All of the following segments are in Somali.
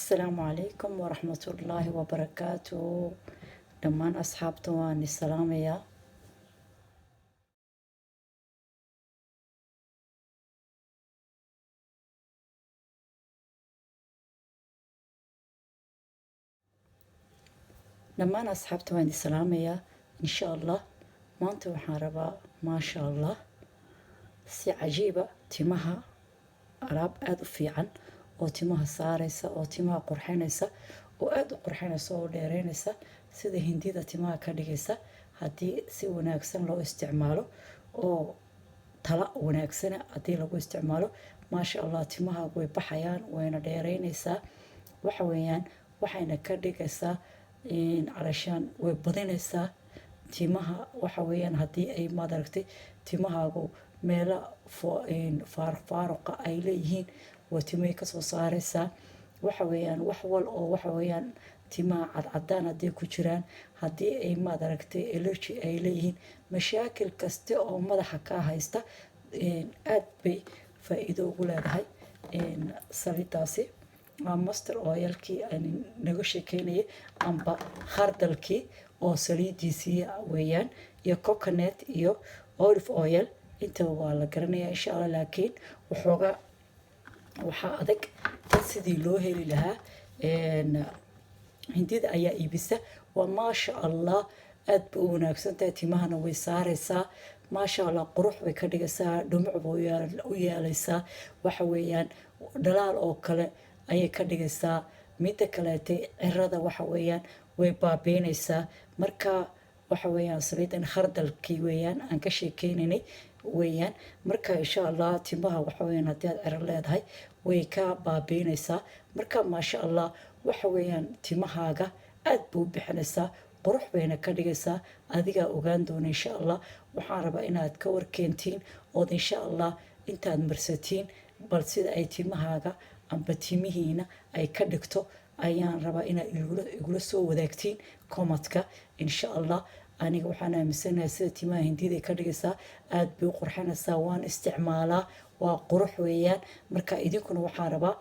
Asalaamu calaykum waraxmatullaahi wabarakaatu. Dhammaan asxaabta waan salaamayaa. Dhammaan asxaabta waan idin salaamayaa. Insha Allah maanta waxaan rabaa, maasha Allah, si cajiiba timaha, alaab aada u fiican oo timaha saareysa oo timaha qurxinaysa oo aada u qurxinaysa oo dheereynaysa, sida Hindida timaha ka dhigaysa, haddii si wanaagsan loo isticmaalo oo tala wanaagsana haddii lagu isticmaalo, maasha Allah, timaha way baxayaan, wayna dheereynaysaa. Waxa weeyaan, waxayna ka dhigaysaa calashaan way badinaysaa timaha. Waxa weeyaan, haddii ay, maad aragtay, timahaagu meelo faaruq faaruqa ay leeyihiin, waa timay kasoo saareysaa. Waxa weeyaan, wax wal oo, waxa weeyaan, timaha cadcadaan hadday ku jiraan, haddii ay, maad aragtay, allergy ay leeyihiin, mashaakil kasta oo madaxa ka haysta, aad bay faa-iido ugu leedahay saliidaasi. Waa mustard oilkii aan naga sheekeynayay amba khardalkii oo saliidiisii weeyaan, iyo coconut iyo olive oil, intaba waa la garanayaa, insha Allah. Laakiin waxoogaa waxaa adag tan sidii loo heli lahaa. Hindida ayaa iibisa. Waa maasha Allah, aad bay u wanaagsan tahay. Timahana way saareysaa, maasha Allah, qurux bay ka dhigaysaa, dhumuc bay u yeelaysaa. Waxa weeyaan, dhalaal oo kale ayay ka dhigaysaa. Midda kaleetay, cirada, waxa weeyaan, way baabiinaysaa. Marka waxa weeyaan, saliidan khardalkii weeyaan aan ka sheekeynaynay weeyaan. Marka insha Allah timaha, waxa weeyaan, haddii aad ciro leedahay, way ka baabiinaysaa. Marka maasha Allah, waxa weeyaan, timahaaga aad buu u bixinaysaa, qurux bayna ka dhigaysaa. Adigaa ogaan doona, insha Allah. Waxaan rabaa inaad ka warkeentiin ood, insha Allah, intaad marsatiin bal sida ay timahaaga amba timihiina ay ka dhigto ayaan rabaa inaad igula soo wadaagtiin commentka, insha Allah. Aniga waxaan aaminsanahay sida timaha Hindida ka dhigaysaa, aad bay u qurxinaysaa. Waan isticmaalaa, waa qurux weeyaan. Marka idinkuna waxaan rabaa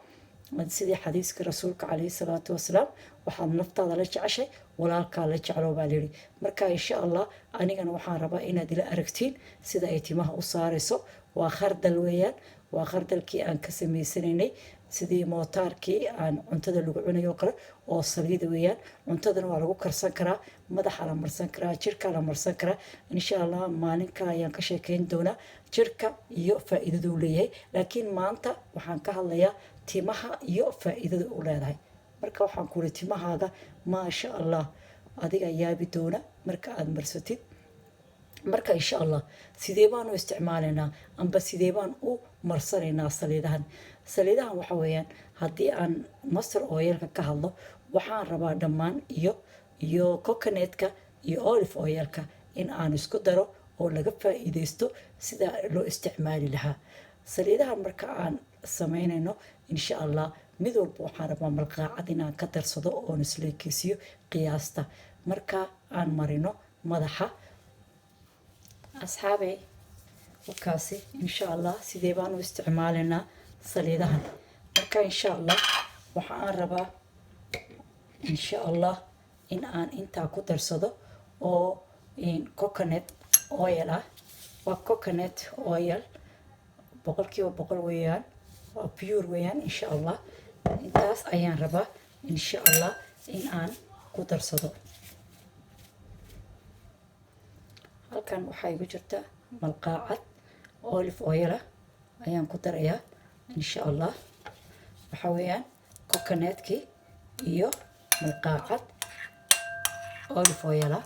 sidii xadiiska Rasuulka calayhi salaatu wasalaam, waxaad naftaada la jeceshay walaalkaa la jeclo, baa layidhi. Marka insha Allah anigana waxaan rabaa inaad ila aragtiin sida ay timaha u saarayso. Waa khardal weeyaan, waa khardalkii aan ka samaysanaynay sidii mootaarkii aan cuntada lagu cunayo oo kale oo saliida weeyaan. Cuntadana waa lagu karsan karaa, madaxa la marsan karaa, jirka la marsan karaa. Insha Allah maalin kale ayaan ka sheekeyn doonaa jirka iyo faa'iidada uu leeyahay, laakiin maanta waxaan ka hadlayaa timaha iyo faa'iidada uu leedahay. Marka waxaan ku uri, timahaaga, maasha Allah, adiga yaabi doona marka aada marsatid. Marka insha Allah sidee baan u isticmaalaynaa amba sidee baan u marsanaynaa saliidahan? Saliidahan waxa weeyaan, haddii aan mustard oilka ka hadlo, waxaan rabaa dhammaan iyo coconutka iyo olive oilka in aan isku daro oo laga faa'iideysto sida loo isticmaali lahaa saliidahan. Marka aan sameynayno, insha Allah, mid walba waxaan rabaa malqaacad inaan ka darsado oon isleekeysiyo qiyaasta marka aan marino madaxa. Asxaabey, wakaasi. Insha Allah sidee baan u isticmaalaynaa saliidahan? Marka insha Allah waxa aan rabaa, insha Allah, in aan intaa ku darsado oo coconut oil ah. Waa coconut oil 100% weeyaan, waa pure weeyaan. Insha Allah intaas ayaan rabaa, insha Allah, in aan ku darsado. Halkan waxaa igu jirta malqaacad olive oil ah ayaan ku darayaa, insha Allah. Waxaa weeyaan coconutkii iyo malqaacad olive oil ah.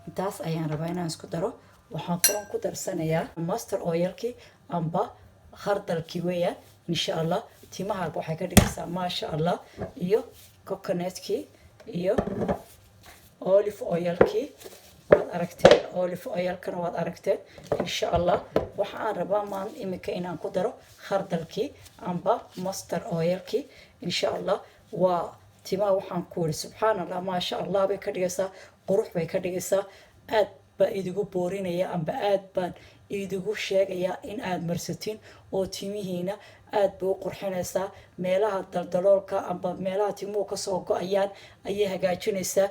Intaas ayaan rabaa inaan isku daro. Waxaan kaloon ku darsanayaa mustard oilkii amba khardalkii weeyaan. Insha Allah timahaaga waxay ka dhigaysaa, maasha Allah. Iyo coconutkii iyo olive oilkii waad aragteen, olive oilkana waad aragteen. Insha Allah waxa aan rabaa maan imika inaan ku daro khardalkii amba mustard oilkii. Insha Allah waa timaha, waxaan ku wiri, subxaan Allah, maasha Allah bay ka dhigaysaa, qurux bay ka dhigaysaa aad. baa idigu boorinaya, amba aad baan idigu sheegayaa in aad marsatiin, oo timihiina aad bay u qurxinaysaa. Meelaha daldaloolka amba meelaha timuhu kasoo go-ayaan ayay hagaajinaysaa.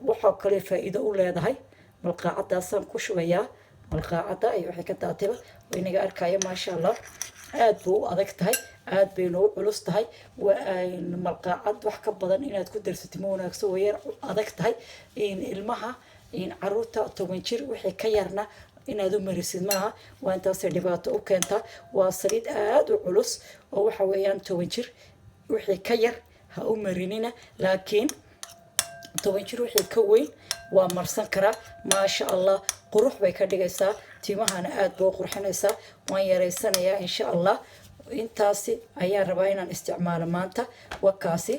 Waxoo kale faa-iido u leedahay, malqaacadaasaan ku shubayaa. Malqaacadda iyo waxay ka daatayba inaga arkaya. Maasha Allah, aad bay u adag tahay, aad bayna u culus tahay. Malqaacad wax ka badan inaad ku darsatid ma wanaagsan, way yar adag tahay. Ilmaha, caruurta 10 jir wixii ka yarna inaad u marisid maaha, waa intaasay dhibaato u keentaa. Waa saliid aada u culus, oo waxa weeyaan 10 jir wixii ka yar ha u marinina, laakiin 10 jir wixii ka weyn waa marsan karaa. Maasha Allah, qurux bay ka dhigaysaa, timahana aada bay u qurxinaysaa. Waan yaraysanayaa, insha Allah. Intaasi ayaan rabaa inaan isticmaalo maanta. Wakaasi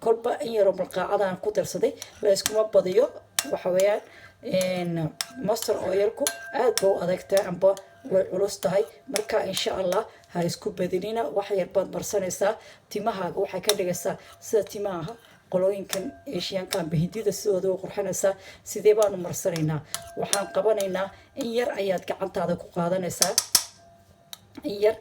kolba in yaroo malqaacadaan ku darsaday, la iskuma badiyo. Waxa weeyaan mustard oilku aada ba u adagtahay amba way culus tahay. Marka insha Allah ha isku badinina, wax yar baad marsanaysaa. Timahaaga waxay ka dhigaysaa sida timaha qolooyinkan Asianka amba Hindida, sidooda u qurxinaysaa. Sidee baanu marsanaynaa? Waxaan qabanaynaa, in yar ayaad gacantaada ku qaadanaysaa, in yar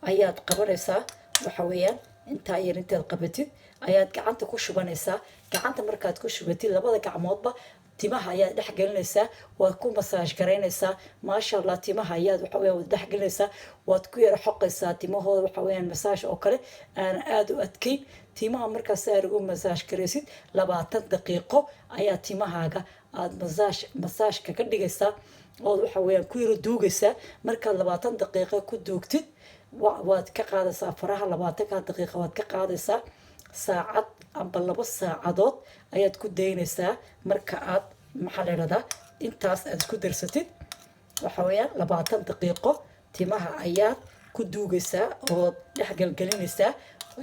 ayaad qabanaysaa. Waxa weeyaan intaa yar intaad qabatid ayaad gacanta ku shubanaysaa. Gacanta markaad ku shubatid, labada gacmoodba timaha ayaad dhex gelinaysaa, waad ku masaaj garaynaysaa. Maasha Allah, timaha ayaad waxa weeyaan waad dhex gelinaysaa, waad ku yara xoqaysaa timahooda. Waxa weeyaan masaaj oo kale aan aada u adkayn. Timaha markaas saar ugu masaaj garaysid, 20 daqiiqo ayaa timahaaga aada masaaj kaga dhigaysaa, ood waxa weeyaan ku yara duugaysaa. Markaad 20 daqiiqo ku duugtid, waad ka qaadaysaa faraha. 20-ka daqiiqa waad ka qaadaysaa, saacad amba 2 saacadood ayaad ku daynaysaa. Marka aad, maxaa la idhahdaa, intaas aad isku darsatid, waxa weeyaan 20 daqiiqo timaha ayaad ku duugaysaa ood dhex gelgelinaysaa,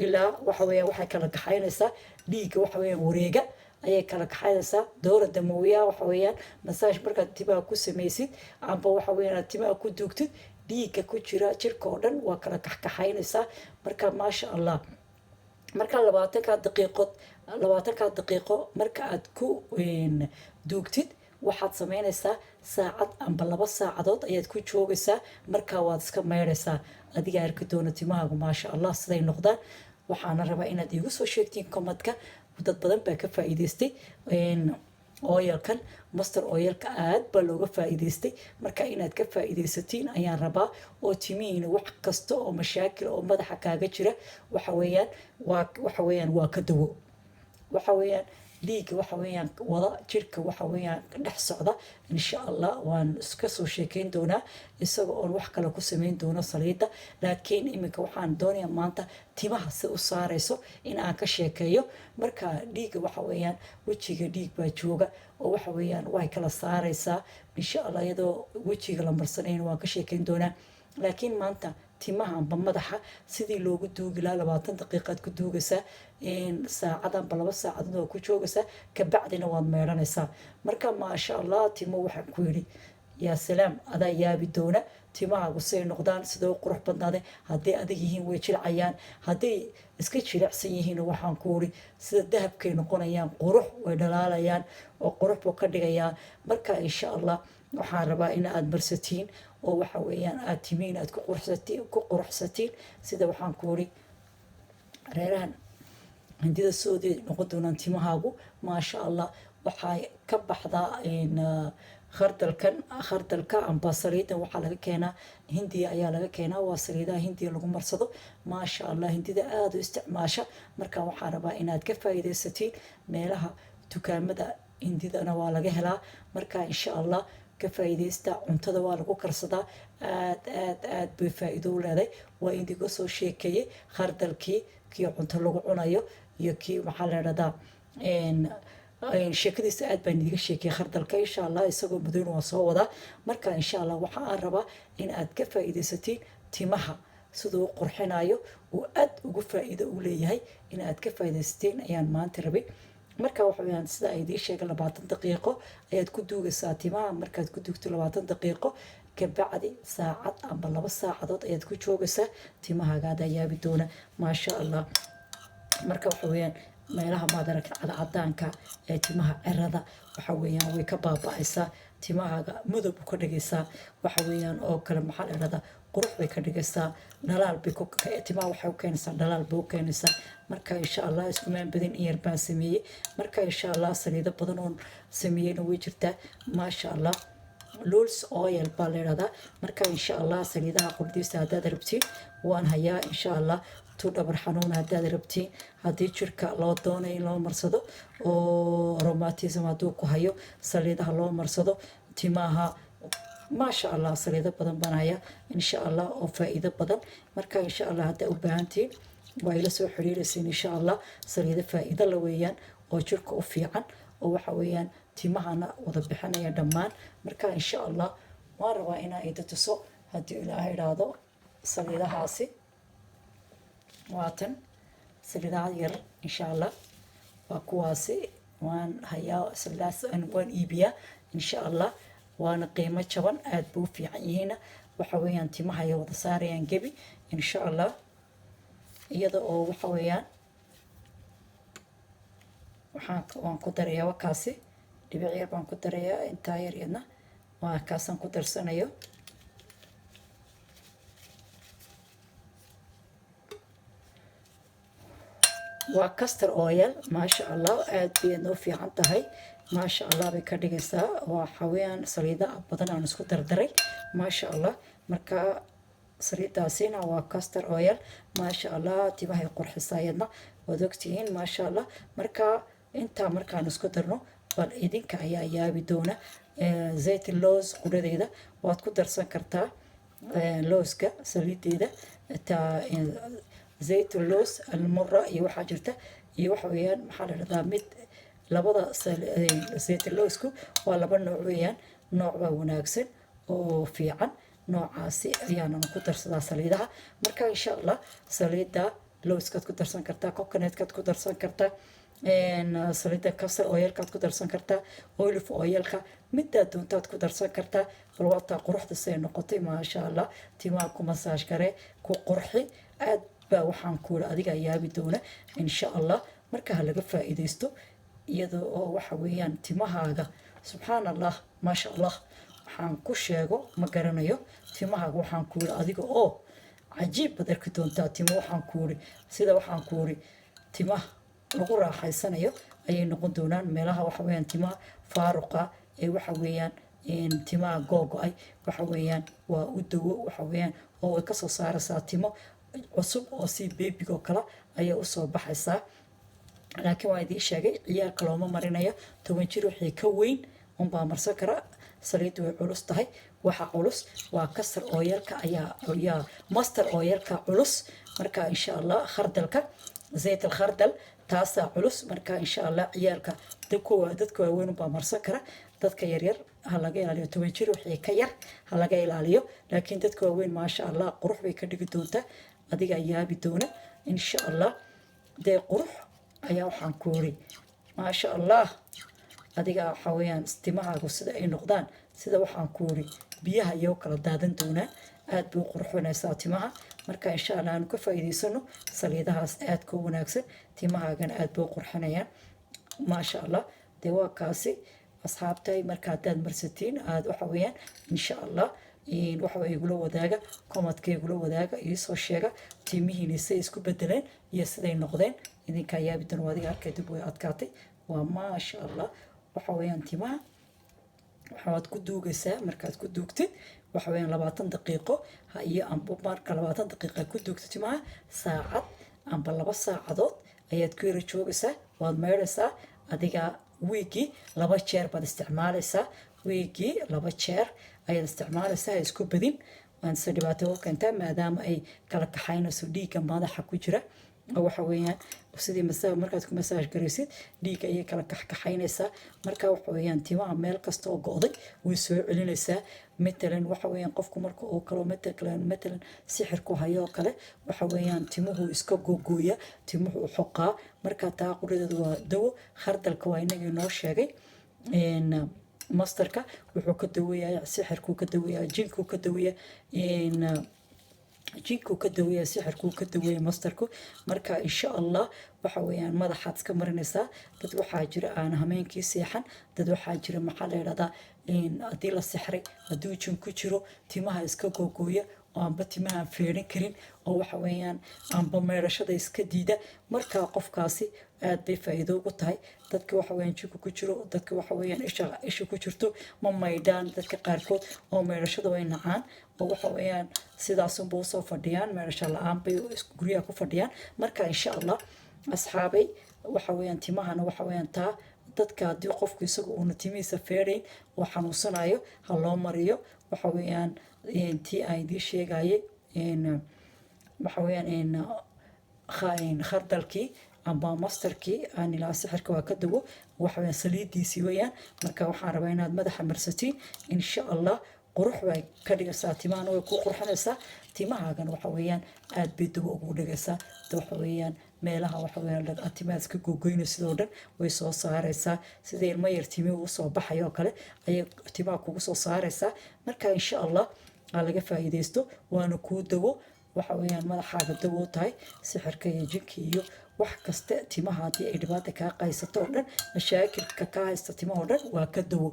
ilaa waxa weeyaan waxay kala kaxaynaysaa dhiigga, waxa weeyaan wareega ayay kala kaxaynaysaa, doora damooyaha. Waxa weeyaan masaaj markaad timaha ku samaysid amba waxa weeyaan aad timaha ku duugtid, dhiigga ku jira jirka oo dhan waa kala kaxkaxaynaysaa. Marka maasha Allah, marka 20-ka daqiiqood, 20-ka daqiiqo marka aad ku duugtid, waxaad sameynaysaa saacad amba 2 saacadood ayaad ku joogaysaa. Markaa waad iska maydhaysaa. Adiga arki doona timahaagu, maasha Allah, siday noqdaan. Waxaana rabaa inaad iigu soo sheegtiin commentka. Dad badan baa ka faa'iidaystay oilkan, mustard oilka aad baa looga faa'iidaystay. Marka inaad ka faa'iidaysatiin ayaan rabaa, oo timihiina wax kasta oo mashaakil oo madaxa kaaga jira, waxa weeyaan waa, waxa weeyaan waa ka dawo. Waxa weeyaan dhiigga, waxa weeyaan wada jirka, waxa weeyaan dhex socda. Insha Allah waan iska soo sheekeyn doonaa isaga oon wax kale ku sameyn doono saliidda, laakiin iminka waxaan doonayaa maanta timaha si u saarayso in aan ka sheekeeyo. Marka dhiigga, waxa weeyaan wejiga dhiig baa jooga, oo waxa weeyaan way kala saaraysaa. Insha Allah iyadoo wejiga la marsanayn waan ka sheekeyn doonaa, laakiin maanta timaha amba madaxa sidii loogu duugi lahaa. 20 daqiiqaad ku duugaysaa, saacad amba 2 saacadood waa ku joogaysaa, kabacdina waad meedhanaysaa. Marka maasha Allah, timo waxaan ku yidhi yaa salaam, adaa yaabi doona timahaagu siday noqdaan, sidoo qurux badnaadeen. Hadday adag yihiin way jilcayaan, hadday iska jilicsan yihiin, waxaan ku uri, sida dahabkay noqonayaan, qurux way dhalaalayaan oo qurux buu ka dhigayaa. Marka insha Allah waxaan rabaa in aada marsatiin, oo waxa weeyaan aada timiin aad ku quruxsatiin, sida waxaan ku uri reerahan Hindida soodii noqon doonaan timahaagu, maasha Allah. Waxay ka baxdaa khardalkan, khardalka amba saliidan waxaa laga keenaa Hindiya ayaa laga keenaa. Waa saliidaha Hindiya lagu marsado. Maasha Allah, Hindida aada u isticmaasha. Marka waxaan rabaa inaad ka faa'iidaysatiin. Meelaha dukaamada Hindidana waa laga helaa. Marka insha Allah ka faa'iidaysta. Cuntada waa lagu karsadaa. Aad aad aad bay faa'iido u leedahay. Waa idiga soo sheekeeyey khardalkii, kii cunto lagu cunayo iyo kii, maxaa la dhahdaa, sheekadiisa aad baan idiga sheekeyay khardalka. Insha Allah isagoo madowna waa soo wadaa. Marka insha Allah waxa aan rabaa in aad ka faa'iidaysatiin timaha siduu u qurxinayo, uu aad ugu faa'iido u leeyahay, in aad ka faa'iidaysatiin ayaan maanta rabay. Marka waxa weyaan sida ay idiin sheegay, 20 daqiiqo ayaad ku duugaysaa timaha. Markaad ku duugto 20 daqiiqo, kabacdi saacad amba 2 saacadood ayaad ku joogaysaa. Timahagaada yaabi doona, maasha Allah. Marka waxa weeyaan Meelaha maadaragta cadcadaanka ee timaha cirada, waxa weeyaan, way ka baaba'aysaa. Timahaaga madow u ka dhigaysaa, waxa weeyaan oo kale, maxaa la idhahdaa, qurux bay ka dhigaysaa, dhalaal bay ku timaha waxay u keenaysaa, dhalaal bay u keenaysaa. Marka insha Allah iskumaan badin, in yar baan sameeyey. Marka insha Allah saliido badan oon sameeyeyna way jirtaa, maasha Allah. Loose oil baa la yidhahdaa. Marka insha Allah saliidaha qurdiisa haddaad rabtiin, waan hayaa insha Allah. Tu dhabar xanuun haddaad rabtiin, haddii jirka loo doonayo in loo marsado oo rheumatism hadduu ku hayo, saliidaha loo marsado timaha, maasha Allah, saliido badan baan hayaa insha Allah oo faa'iido badan. Marka insha Allah haddaa u baahantihiin, waa ila soo xiriiraysiin insha Allah. Saliido faa'iido la weeyaan oo jirka u fiican oo waxa weeyaan timahana wada bixinaya dhammaan. Marka insha Allah waan rabaa inaa ida tuso, haddii Ilaahay idhaahdo, saliidahaasi. Waatan saliidaha yar insha Allah, waa kuwaasi. Waan hayaa saliidahaas, waan iibiyaa insha Allah, waana qiimo jaban, aada buu u fiican yihiina. Waxa weeyaan timaha ay wada saarayaan gebi insha Allah, iyada oo waxa weeyaan waan ku darayaa wakaasi, dhibic yar baan ku darayaa, intaa yar iyadna waa kaasaan ku darsanayo. Waa castor oil, maasha Allah, aada bay noo fiican tahay, maasha Allah bay ka dhigaysaa. Waxa weeyaan saliida badan aan isku dardaray, maasha Allah. Marka saliidaasina waa castor oil, maasha Allah, timahay qurxisaa iyadna, waad ogtihiin, maasha Allah. Marka intaa markaan isku darno, bal idinka ayaa yaabi doona. Zayt loos qudhadeeda waad ku darsan kartaa, looska saliideeda, taa zayt loos almura iyo waxaa jirta iyo waxa weeyaan, maxaa la dhahdaa, mid labada zayt loosku waa laba nooc weeyaan. Nooc baa wanaagsan oo fiican, noocaasi ayaanan ku darsadaa saliidaha. Marka insha Allah saliidda lowskaad ku darsan kartaa, coconutkaad ku darsan kartaa, saliidda castor oilkaad ku darsan kartaa, olive oilka, midaa doontaad ku darsan kartaa. Bal waataa quruxda siday noqotay, maasha Allah. Timaha ku masaaj garee, ku qurxi, aad baa waxaan ku yiri adiga yaabi doona insha Allah. Marka ha laga faa'iidaysto, iyadoo oo waxa weeyaan timahaaga, subxaan Allah, maasha Allah, waxaan ku sheego ma garanayo. Timahaaga waxaan ku yiri adiga oo cajiib baad arki doontaa. Timo waxaan ku yiri sida waxaan ku yiri timaha lagu raaxaysanayo ayay noqon doonaan. Meelaha waxa weeyaan timaha faaruqa ee waxa weeyaan timaha googo-ay, waxa weeyaan waa u dawo, waxa weeyaan oo way kasoo saaraysaa timo cusub oo si baby-go kale ayay usoo baxaysaa. Laakiin waa idiin sheegay, ciyaalka looma marinayo. 10 jir wixii ka weyn unbaa marsan kara. Saliiddu way culus tahay. Waxa culus waa castor oilka ayaa mustard oilka culus. Marka insha Allah khardalka, zayt alkhardal, taasaa culus. Marka insha Allah ciyaalka, dadka waaweyn unbaa marsan kara. Dadka yaryar ha laga ilaaliyo, 10 jir wixii ka yar ha laga ilaaliyo. Laakiin dadka waaweyn, maasha Allah, qurux bay ka dhigi doontaa, adiga yaabi doona insha Allah. Dee qurux ayaa waxaan ku yiri, maasha Allah, adiga waxa weeyaan timahaagu sida ay noqdaan, sida waxaan ku yiri biyaha iyoo kala daadan doonaa. Aad bay u qurxinaysaa timaha. Marka insha Allah aanu ka faa'iidaysano saliidahaas aadka u wanaagsan, timahaagana aad bay u qurxinayaan, maasha Allah. Dee waa kaasi, asxaabtay. Marka haddaad marsatiin, aad waxa weeyaan insha Allah waxa igula wadaaga commentka, igula wadaaga, iisoo sheega timihiini say isku bedeleen iyo siday noqdeen. Idinkaa yaabi doona. Adiga arkay, dib way adkaatay, waa maasha Allah. Waxa weeyaan timaha waxaad ku duugaysaa, markaad ku duugtid, waxa weeyaan 20 daqiiqo ha iyo amba marka 20 daqiiqa ku duugto timaha, saacad amba 2 saacadood ayaad ku yara joogaysaa, waad maydhaysaa. Adiga wiigii laba jeer baad isticmaalaysaa, wiigii laba jeer ayaad isticmaalaysaa. Ha isku badin, waanse dhibaato u keentaa, maadaama ay kala kaxaynayso dhiigga madaxa ku jira. Oo waxa weeyaan sidii markaad ku masaaj garaysid, dhiigga ayay kala kaxkaxaynaysaa. Marka waxa weeyaan timaha meel kasta oo go'day way soo celinaysaa. Matalan waxa weeyaan qofku marka uu kalo matalan sixirku hayo oo kale, waxa weeyaan timuhu iska googooya, timuhu xoqaa. Marka taa quradeedu waa dawo. Khardalka waa inagii noo sheegay. Mustardka wuxuu ka daweeyaa sixirkuu ka daweeyaa, jinkuu ka daweeyaa. Jinkuu ka daweeya, sixirkuu ka daweeya mustardku. Marka insha Allah waxa weeyaan madaxaad iska marinaysaa. Dad waxaa jira aan hameenkii seexan, dad waxaa jira, maxaa la yidhahdaa, haddii la sixray, hadduu jin ku jiro, timaha iska googooya oo aanba timaha feerin karin, oo waxa weeyaan aanba meedhashada iska diida. Marka qofkaasi aad bay faa'iido ugu tahay. Dadka waxa weeyaan jinku ku jiro, dadka waxa weeyaan isha ku jirto, ma maydhaan dadka qaarkood oo meedhashada way nacaan, oo waxa weeyaan sidaasunba usoo fadhiyaan, meedhasho la-aan bay guryaha ku fadhiyaan. Marka insha Allah asxaabay, waxa weeyaan timahana waxa weeyaan taa dadka haddii qofku isagu uuna timihiisa feerayn oo xanuunsanayo, ha loo mariyo. Waxa weeyaan tii aan idiin sheegayay, waxa weeyaan khardalkii amba mustardkii aan ilaa sixirka waa ka dawo, waxa weeyaan saliidiisii weeyaan. Marka waxaan rabaa inaad madaxa marsatiin insha Allah. Qurux bay ka dhigaysaa timahana, way kuu qurxinaysaa timahaagana. Waxa weeyaan aad bay dawo ugu dhigaysaa. Waxa weeyaan meelaha waxa weeyaan timaha iska gogoyna sidoo dhan way soo saaraysaa. Sida ilmo yar timi uu soo baxayo oo kale ayay timaha kugu soo saaraysaa. Marka insha Allah ha laga faa'iidaysto, waana kuu dawo. Waxa weeyaan madaxaaga dawo tahay, sixirka iyo jinka iyo wax kasta. Timaha haddii ay dhibaata kaa qaysato oo dhan, mashaakilka kaa haysta timaha oo dhan waa ka dawo,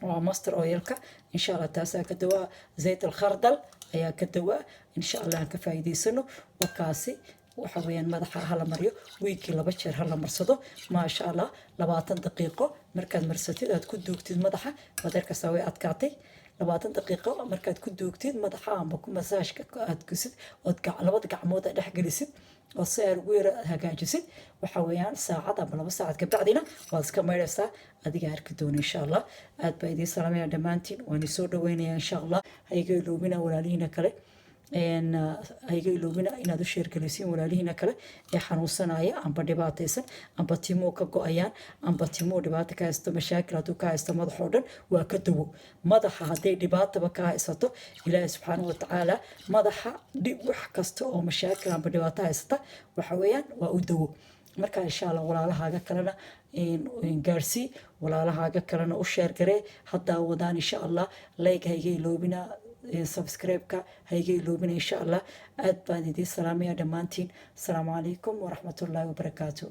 waa mustard oilka insha Allah. Taasaa ka dawaa, zayt alkhardal ayaa ka dawaa. Insha Allah aan ka faa'iidaysano. Wakaasi waxa weeyaan madaxa hala mariyo, wiigii 2 jeer hala marsado, maasha Allah. 20 daqiiqo markaad marsatid, aad ku duugtid madaxa, waad arkaysaa way adkaatay. 20 daqiiqo markaad ku duugtid madaxa amba ku masaajka aad gusid, ood labada gacmood aad dhex gelisid oo si aad ugu yara hagaajisid, waxa weeyaan saacad amba 2 saacad kabacdina waad iska maydhaysaa, adiga arki doona insha Allah. Aad baa idiin salaamaya dhammaantiin, waan isoo dhaweynaya insha Allah. Ha iga iloobina walaalihiina kale, ha iga iloobina inaad u share galaysiin walaalihiina kale ee xanuunsanaya amba dhibaataysan, amba timuu ka go-ayaan, amba timuu dhibaato ka haysto, mashaakil hadduu ka haysto madaxoo dhan waa ka dawo. Madaxa hadday dhibaataba ka haysato, Ilaahi subxaanahu watacaala madaxa dhib wax kasta oo mashaakil amba dhibaato haysata waxa weeyaan waa u dawo. Marka insha Allah walaalahaaga kalena gaarsii, walaalahaaga kalena u share garee haddaa wadaan insha Allah. Like ha iga iloobina, subscribe-ka ha iga iloobina insha Allah. Aad baan idiin salaamaya dhammaantiin. Asalaamu calaykum waraxmatullaahi wabarakaatu.